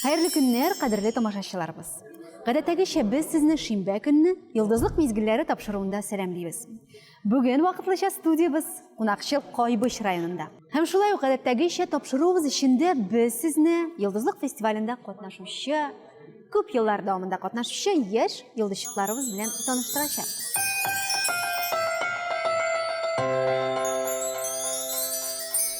Хәерле көннәр, кадерле тамашачыларыбыз. Гадәттәгечә без сезне шимбә көнне Йолдызлык мизгелләре тапшыруында сәламлибез. Бүген вакытлыча студиябез кунакчыл Кайбыч районында. Һәм шулай ук гадәттәгечә тапшыруыбыз эчендә без сезне Йолдызлык фестивалендә катнашучы, күп еллар дәвамында катнашучы яшь йолдызчыкларыбыз белән таныштырачакбыз.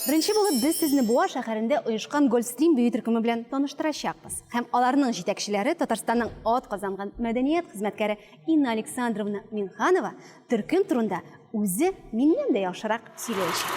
Беренче булып без сезне Буа шәһәрендә оешкан Гольфстрим бию төркеме белән таныштырачакбыз. Һәм аларның җитәкчеләре Татарстанның ат казанган мәдәният хезмәткәре Инна Александровна Минханова төркем турында үзе миннән дә яхшырак сөйләячәк.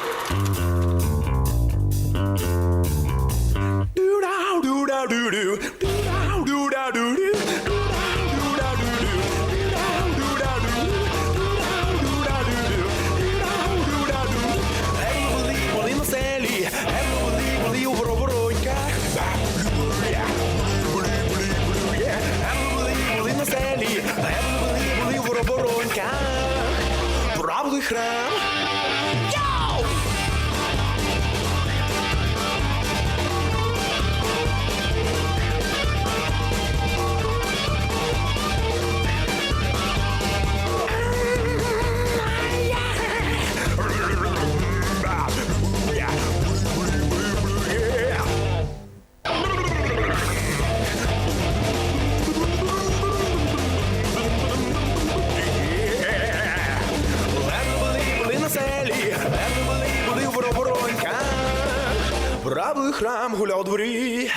Храм гулял дворі.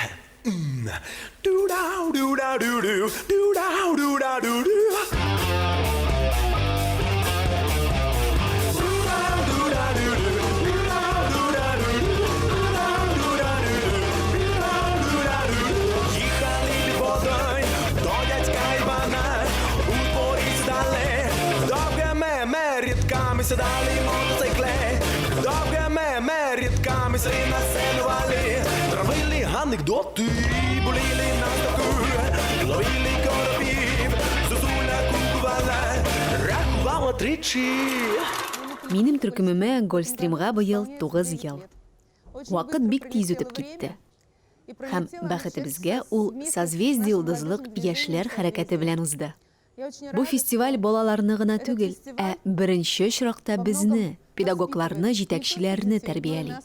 Їхали під водою до дядька Івана, у дворі сідали, довгими рідками сідали мотоцикли, довгими рідками сина синували, травили анекдоти, боліли на ставку, ловили коробів, зозуля кукувала, рахувала тричі. Минем төркемемә Гольфстримга быел 9 ел. Вакыт бик тиз үтеп китте. Һәм, бәхетебезгә, ул Созвездие-Йолдызлык яшьләр хәрәкәте белән узды. Бу фестиваль балаларны гына түгел, ә беренче очракта безне, педагогларны, җитәкчеләрне тәрбияли.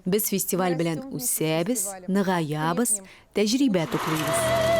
Без фестиваль белән үсәбез, ныгаябыз, тәҗрибә туплыйбыз.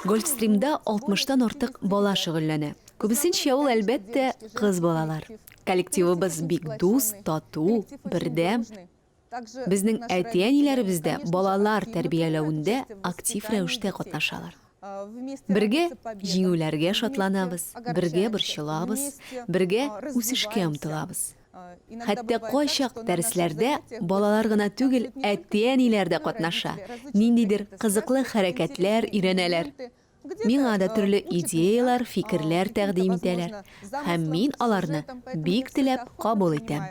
Гольфстримда 60-тан артык бала шөгыльләнә. Күбесенчә ул, әлбәттә, кыз балалар. Коллективыбыз бик дус, тату, бердәм. Безнең әти-әниләребез дә балалар тәрбияләүендә актив рәвештә катнашалар. Бергә җиңүләргә шатланабыз, бергә борчылабыз, бергә үсешкә омтылабыз. Хәтта кайчак дәресләрдә балалар гына түгел, әти-әниләр дә катнаша, ниндидер кызыклы хәрәкәтләр өйрәнәләр. Миңа да төрле идеяләр, фикерләр тәкъдим итәләр, һәм мин аларны бик теләп кабул итәм.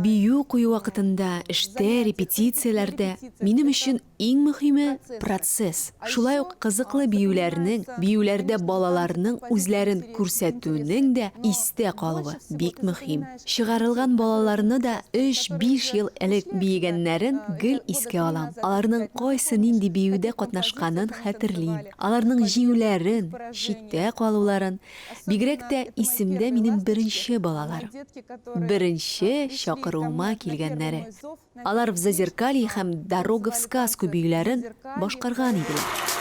Бию кую вакытында, эштә, репетицияләрдә минем өчен иң мөһиме, процесс. Шулай ук кызыклы биюләрнең, биюләрдә балаларның үзләрен күрсәтүенең дә истә калуы бик мөһим. Чыгарылган балаларны да өч-биш ел элек биегәннәрен гел искә алам. Аларның кайсы нинди биюдә катнашканын хәтерлим. Аларның җиңүләрен, читтә калуларын, Бигрәк тә исемдә минем беренче балаларым. Беренче чакыруыма килгәннәре. Алар В зазеркалье һәм Дорога в сказку биюләрен башкарган иделәр.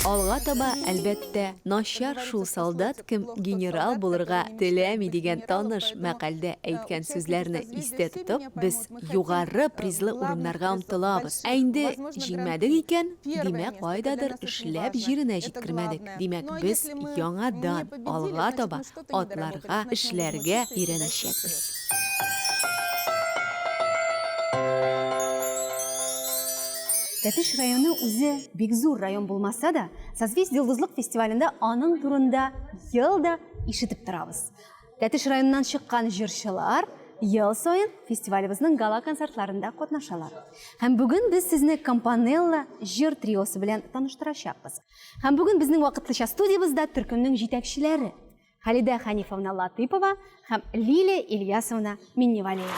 Алга таба, әлбәттә, начар шул солдат кем генерал булырга теләми дигән таныш мәкальдә әйткән сүзләрне истә тотып, без югары призлы урыннарга омтылабыз. Ә инде җиңмәдек икән, димәк, кайдадыр эшләп җиренә җиткермәдек. Димәк, без яңадан алга таба атларга, эшләргә өйрәнәчәкбез. Тәтеш районы үзе бик зур район булмаса да, Созвездие-Йолдызлык фестивалендә аның турында ел да ишетеп торабыз. Тәтеш районыннан чыккан җырчылар ел саен фестивалебезнең гала-концертларында катнашалар. Һәм бүген без сезне Компанелла җыр триосы белән таныштырачакбыз. Һәм бүген безнең вакытлыча студиябездә төркемнең җитәкчеләре Халидә Ханифовна Латыпова һәм Лилия Ильясовна Минневалеева.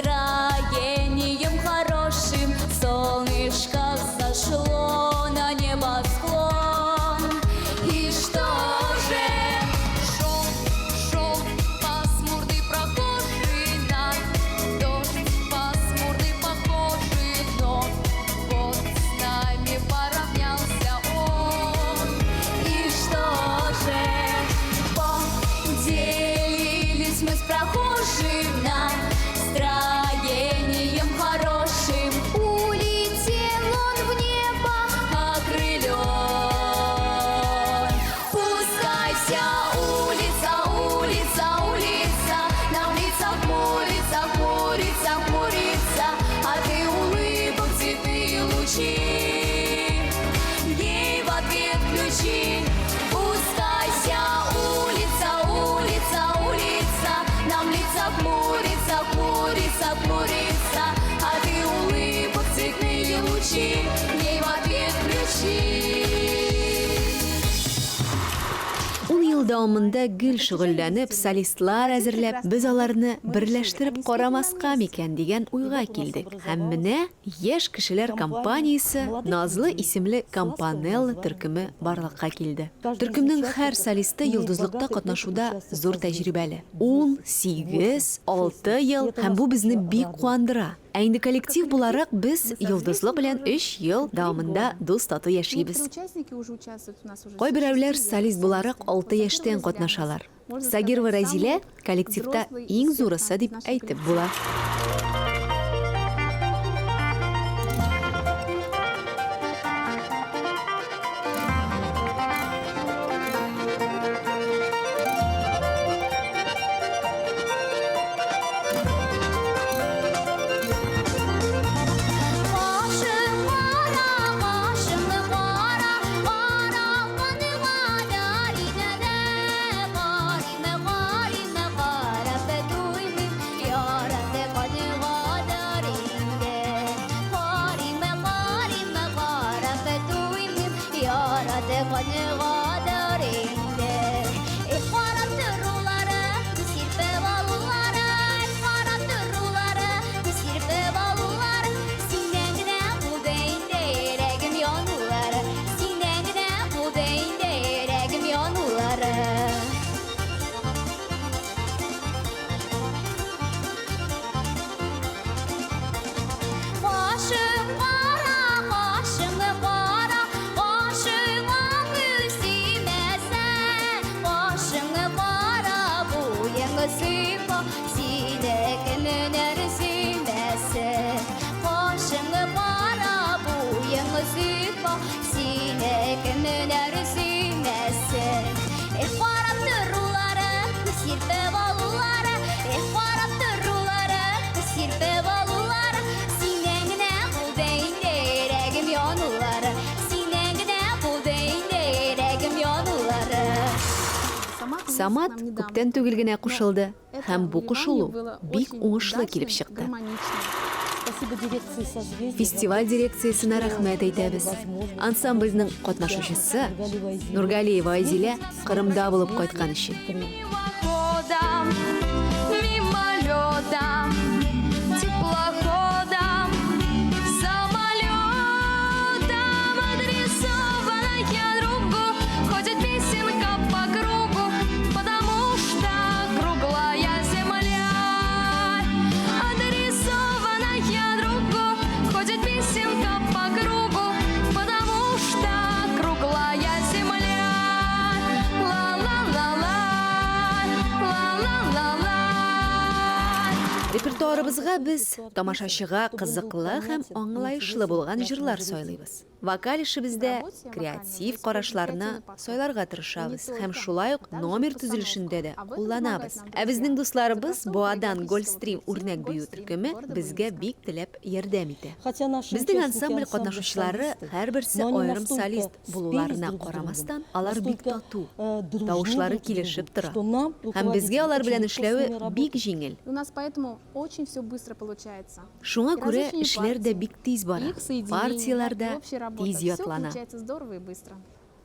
Настроением хорошим солнышко взошло на небосклон. И что же? Шел, шел пасмурный прохожий на дождь пасмурный похожий, но вот с нами поравнялся он. И что же? Поделились мы с прохожим на Ел дәвамында гел шөгыльләнеп, солистлар әзерләп, без аларны берләштереп карамаска микән дигән уйга килдек. Һәм менә яшь кешеләр компаниясе Назлы исемле Компанелла төркеме барлыкка килде. Төркемнең һәр солисты Йолдызлыкта катнашуда зур тәҗрибәле. Ун, сигез, алты ел, һәм бу безне бик куандыра. Ә инде коллектив буларак без Йолдызлык белән өч ел дәвамында дус-тату яшибез. Кайберәүләр солист буларак алты яшьтән катнашалар. Сагирова Рәзилә коллективта иң зурысы дип әйтеп була. Самат күптән түгел генә кушылды һәм бу кушылу бик уңышлы килеп чыкты. Фестиваль дирекциясенә рәхмәт әйтәбез. Ансамбльнең катнашучысы Нургалиева Айзилә Кырымда булып кайткан өчен. Репертуарыбызга без тамашачыга кызыклы һәм аңлаешлы булган җырлар сайлыйбыз. Вокаль эшебездә креатив карашларны сайларга тырышабыз һәм шулай ук номер төзелешендә дә кулланабыз. Ә безнең дусларыбыз Буадан Гольфстрим үрнәк бию төркеме безгә бик теләп ярдәм итә. Безнең ансамбль катнашучылары һәрберсе аерым солист булуларына карамастан, алар бик тату, тавышлары килешеп тора. Һәм безгә алар белән эшләве бик җиңел. Шуңа күрә эшләр дә бик тиз бара, партияләр дә тиз ятлана.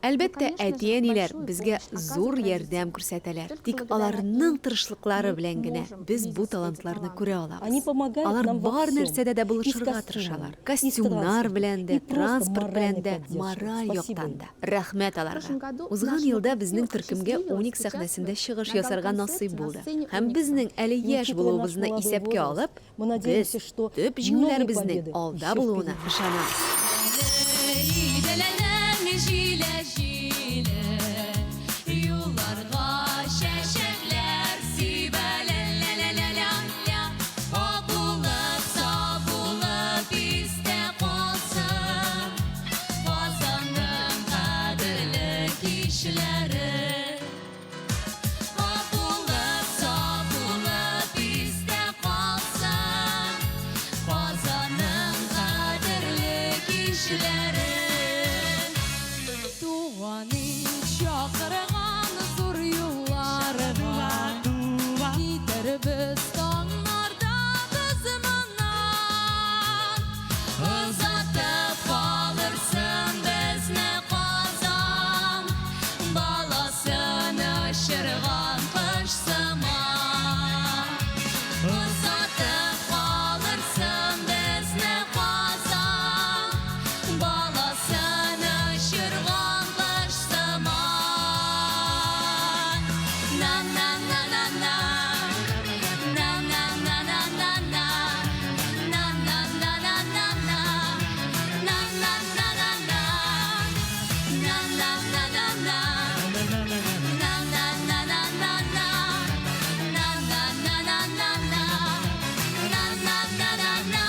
Әлбәттә, әти-әниләр безгә зур ярдәм күрсәтәләр. Тик аларның тырышлыклары белән генә без бу талантларны күрә алабыз. Алар бар нәрсәдә дә булышырга тырышалар. Костюмнар белән дә, транспорт белән дә, мораль яктан да. Рәхмәт аларга. Узган елда безнең төркемгә Уникс сәхнәсендә чыгыш ясарга насыйп булды. Һәм безнең әле яшь булуыбызны исәпкә алып, Без төп җиңүләребезнең алда булуына ышанабыз. Капулып, сапулып истә калсын Казанның кадерле кичләре. На-на-на-на-на. На-на-на-на-на-на. На-на-на-на-на-на. На-на-на-на-на. На-на-на-на-на. На-на-на-на-на-на. На-на-на-на-на-на. На-на-на-на-на.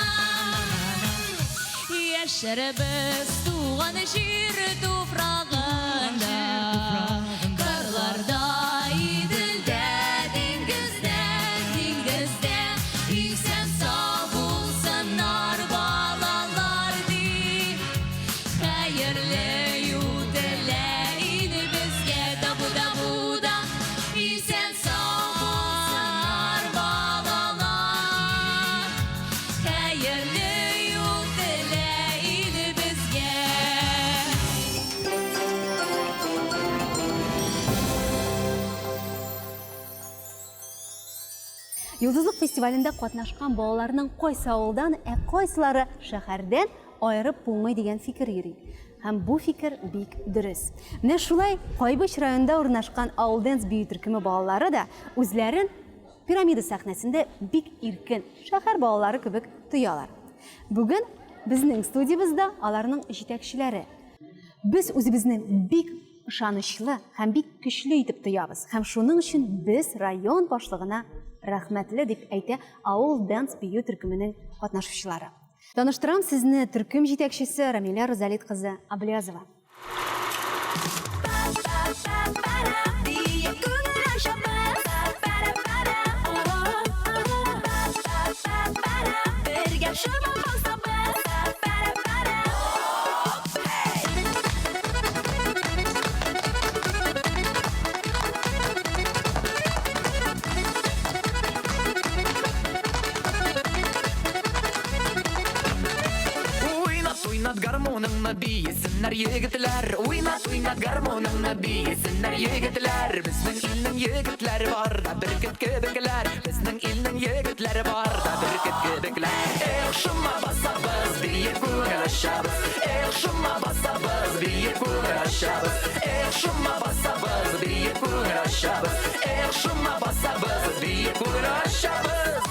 Яшәрбез туган җир туфрагында. Кырларда, Иделдә, диңгездә, диңгездә исән-сау булсыннар балалар дип. Хәерле юл телә иде безгә табу-да-буда. Исән-сау булсыннар балалар. Хәерле юл телә иде безгә. Йолдызлык фестивалендә катнашкан балаларның кайсы авылдан, ә кайсылары шәһәрдән аерып булмый дигән фикер йөри. Һәм бу фикер бик дөрес. Менә шулай Кайбыч районында урнашкан Авыл Дэнс бию төркеме балалары да үзләрен Пирамида сәхнәсендә бик иркен, шәһәр балалары кебек тоялар. Бүген безнең студиябездә аларның җитәкчеләре. Без үзебезне бик ышанычлы һәм бик көчле итеп тоябыз. Һәм шуның өчен без район башлыгына рәхмәтле, дип әйтә Авыл Дэнс бию төркеменең катнашучылары. Таныштырам сезне төркем җитәкчесе Рамилә Рузалит кызы Аблязова. Уйнат, уйнат гармуныңны биесеннәр егетләр. Уйнат, уйнат гармуныңны биесеннәр егетләр. Безнең илнең егетләре бар да бөркет кебекләр. Безнең илнең егетләре бар да бөркет кебекләр. Эх, шома басабыз, биеп күңел ачабыз. Эх, шома басабыз, биеп күңел ачабыз. Эх, шома басабыз, биеп күңел ачабыз. Эх, шома басабыз, биеп күңел ачабыз.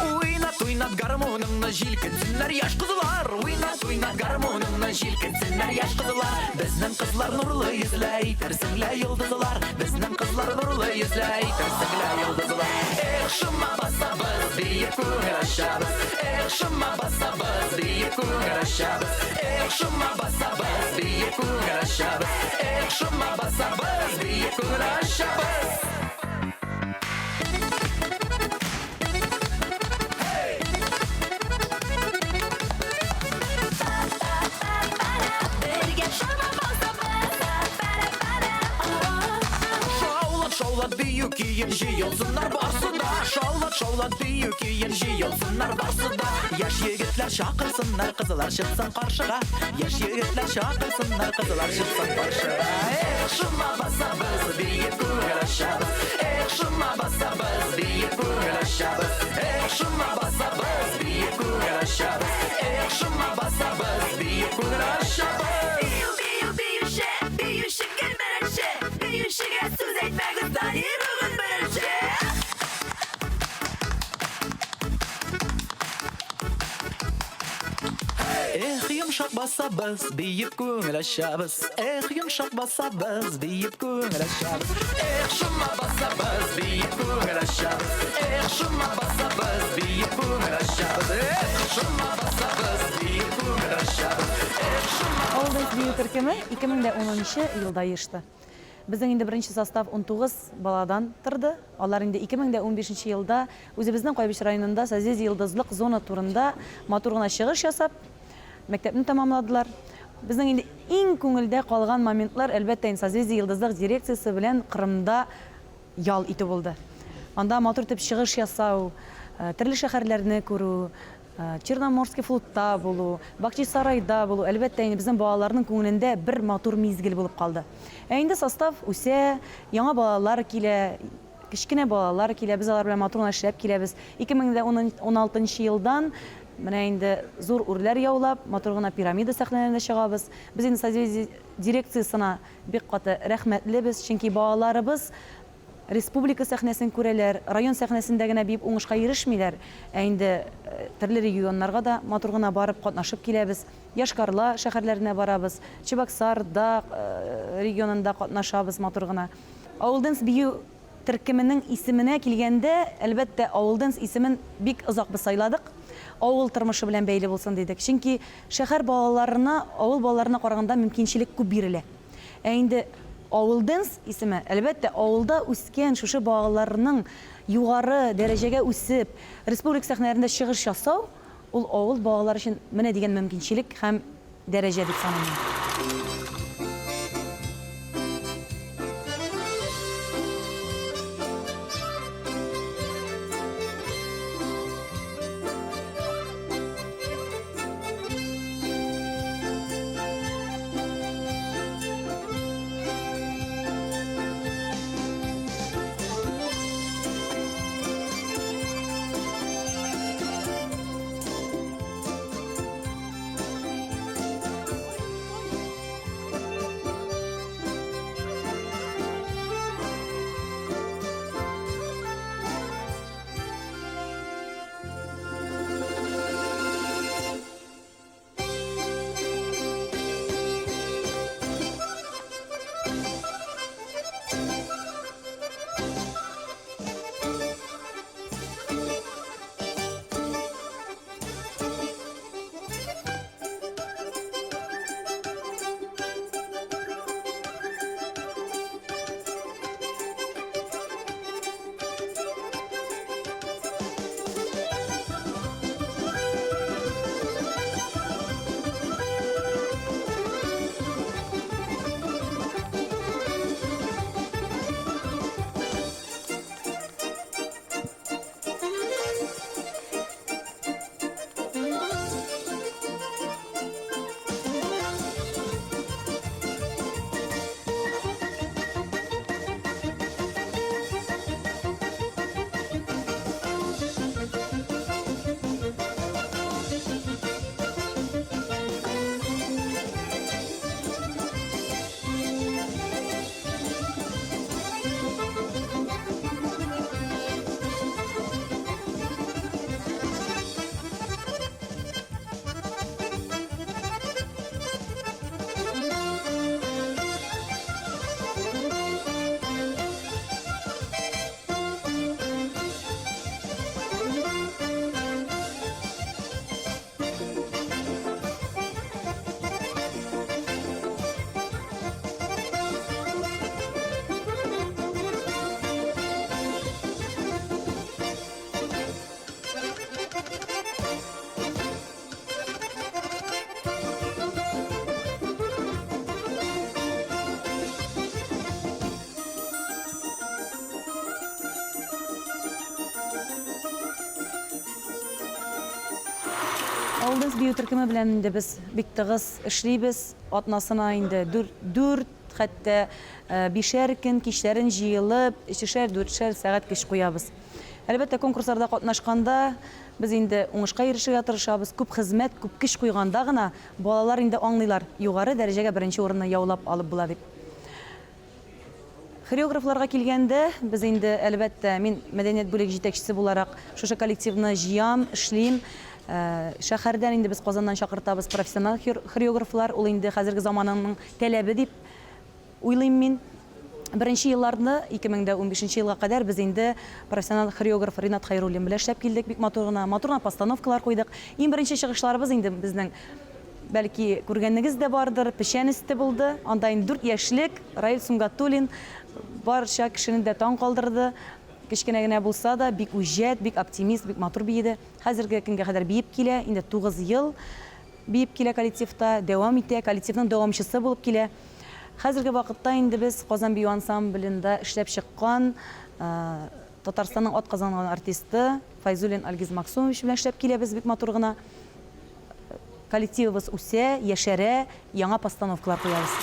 Уйнат, уйнат гармуныңны җилкенсеннәр яшь кызлар. Уйнат, уйнат гармуныңны җилкенсеннәр яшь кызлар. Безнең кызлар нурлы йөзле, әйтерсең лә йолдызлар. Безнең кызлар нурлы йөзле, әйтерсең лә йолдызлар. Эх, шома басабыз, биеп күңел ачабыз. Эх, шома басабыз, биеп күңел ачабыз. Эх, шома басабыз, биеп күңел ачабыз. Эх, шома басабыз, биеп күңел ачабыз. Шаулат, шаулат бию көен җыелсыннар барсы да. Шаулат, шаулат бию көен җыелсыннар барсы да. Яшь егетләр чакырсыннар, кызлар чыксын каршыга. Яшь егетләр чакырсыннар, кызлар чыксын каршыга. Эх, шома басабыз, биеп күңел ачабыз. Эх, шома басабыз, биеп күңел ачабыз. Эх, шома басабыз, биеп күңел ачабыз. Эх, шома басабыз, биеп күңел ачабыз. Бию, бию, биюче, биюче кем беренче? Биючегә сүз әйтмәгез, Данир бүген беренче. Эх, йомшак басабыз, биеп күңел ачабыз. Эх, йомшак басабыз, биеп күңел ачабыз. Эх, шома басабыз, биеп күңел ачабыз. Эх, шома басабыз, биеп күңел ачабыз. Эх, шома басабыз, биеп күңел ачабыз. Эх, шома Авыл Дэнс бию төркеме 2010 елда оешты. Безнең инде беренче состав 19 баладан торды. Алар инде 2015 елда үзебезнең Кайбыч районында Созвездие Йолдызлык зона турында матур гына чыгыш ясап, мәктәпне тәмамладылар. Безнең инде иң күңелдә калган моментлар, әлбәттә, инде Созвездие Йолдызлык дирекциясе белән Кырымда ял итү булды. Анда матур итеп чыгыш ясау, төрле шәһәрләрне күрү, Черноморский флотта булу, Бакчисарайда булу, әлбәттә, инде безнең балаларның күңелендә бер матур мизгел булып калды. Ә инде состав үсә, яңа балалар килә, кечкенә балалар килә, без алар белән матур гына эшләп киләбез. 2016 елдан Менә инде зур үрләр яулап, матур гына Пирамида сәхнәләренә чыгабыз. Без инде Созвездие дирекциясенә бик каты рәхмәтлебез, чөнки балаларыбыз республика сәхнәсен күрәләр, район сәхнәсендә генә биеп уңышка ирешмиләр, ә инде төрле регионнарга да матур гына барып катнашып киләбез. Йошкар-Ола шәһәрләренә барабыз, Чебоксарда регионында катнашабыз матур гына. Авыл дэнс бию төркеменең исеменә килгәндә, әлбәттә, Авыл дэнс исемен бик озак без сайладык. Авыл тормышы белән бәйле булсын дидек. Чөнки шәһәр балаларына авыл балаларына караганда мөмкинчелек күп бирелә. Ә инде Авыл дэнс исеме, әлбәттә, авылда үскән шушы балаларның югары дәрәҗәгә үсеп, республика сәхнәләрендә чыгыш ясау, ул авыл балалары өчен менә дигән мөмкинчелек һәм дәрәҗә дип саныйм мин. Авылдыз бию төркеме белән инде без бик тыгыз эшлибез. Атнасына инде дүрт, хәтта бишәр көн кичләрен җыелып, өчешәр, дүртшәр сәгать көч куябыз. Әлбәттә, конкурсларда катнашканда без инде уңышка ирешергә тырышабыз. Күп хезмәт, күп көч куйганда гына балалар инде аңлыйлар, югары дәрәҗәгә беренче урынны яулап алып була дип. Хореографларга килгәндә, без инде, әлбәттә, мин мәдәният бүлеге җитәкчесе буларак шушы коллективны җыям, эшлим. Шәһәрдән инде без Казаннан чакыртабыз профессионал хореографлар, ул инде хәзерге заманының таләбе дип уйлыйм мин. Беренче елларны, 2015 нче елга кадәр без инде профессионал хореограф Ринат Хәйруллин белән эшләп килдек бик матур гына, матур гына постановкалар куйдык. Иң беренче чыгышларыбыз инде безнең, бәлки, күргәнегез дә бардыр, Печән өсте булды. Анда инде дүрт яшьлек Раил Сөнгатуллин барча кешене дә таң калдырды. Кечкенә генә булса да, бик үҗәт, бик оптимист, бик матур биеде. Хәзерге көнгә кадәр биеп килә, инде тугыз ел биеп килә коллективта, дәвам итә, коллективның дәвамчысы булып килә. Хәзерге вакытта инде без Казан бию ансамблендә эшләп чыккан Татарстанның атказанган артисты Фәйзуллин Альгиз Максумович белән эшләп киләбез бик матур гына. Коллективыбыз үсә, яшәрә, яңа постановкалар куябыз.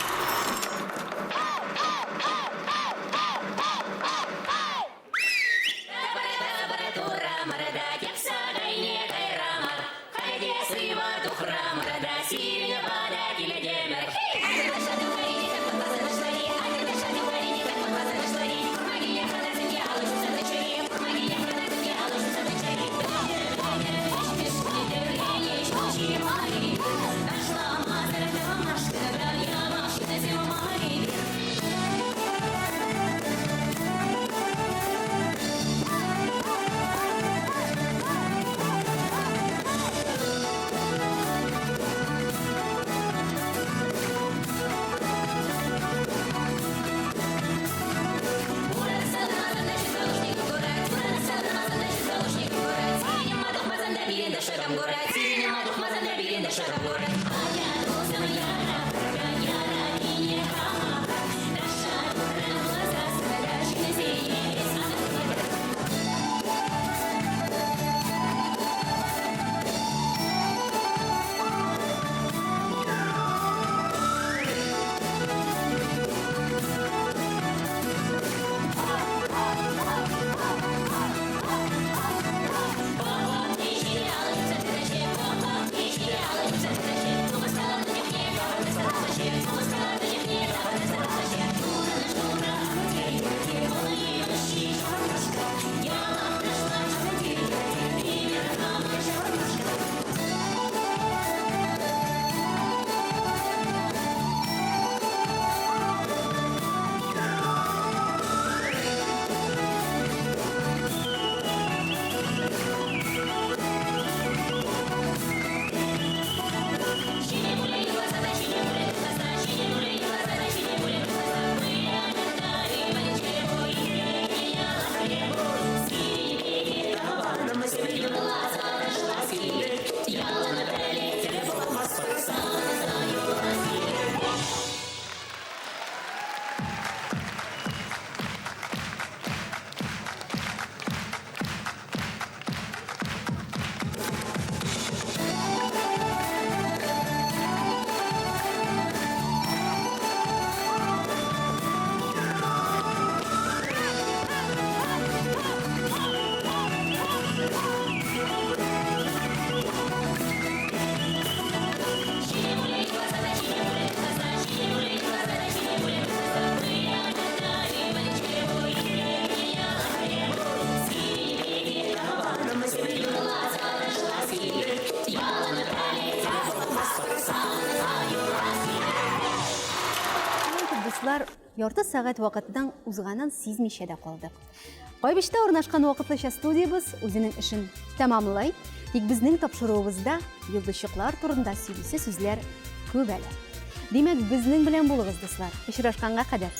ярты сәгать вакытның узганын сизмичә дә калдык. Кайбычта урнашкан вакытлыча студиябез үзенең эшен тәмамлый. Тик безнең тапшыруыбызда йолдызчыклар турында сөйлисе сүзләр күп әле. Димәк, безнең белән булыгыз, дуслар. Очрашканга кадәр.